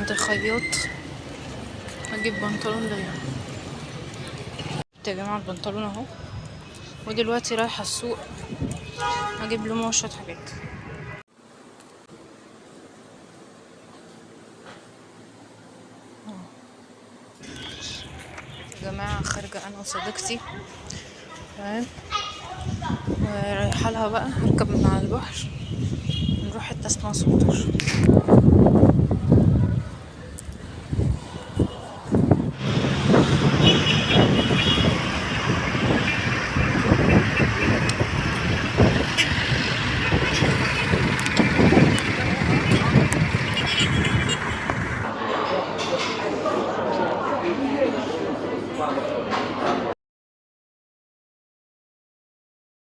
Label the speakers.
Speaker 1: عند الخياط اجيب بنطلون ليا. يا جماعة البنطلون اهو، ودلوقتي رايحة السوق اجيب له شوية حاجات. يا جماعة خارجة انا وصديقتي، تمام، ورايحة لها بقى، هركب من على البحر نروح حتة اسمها سوتر.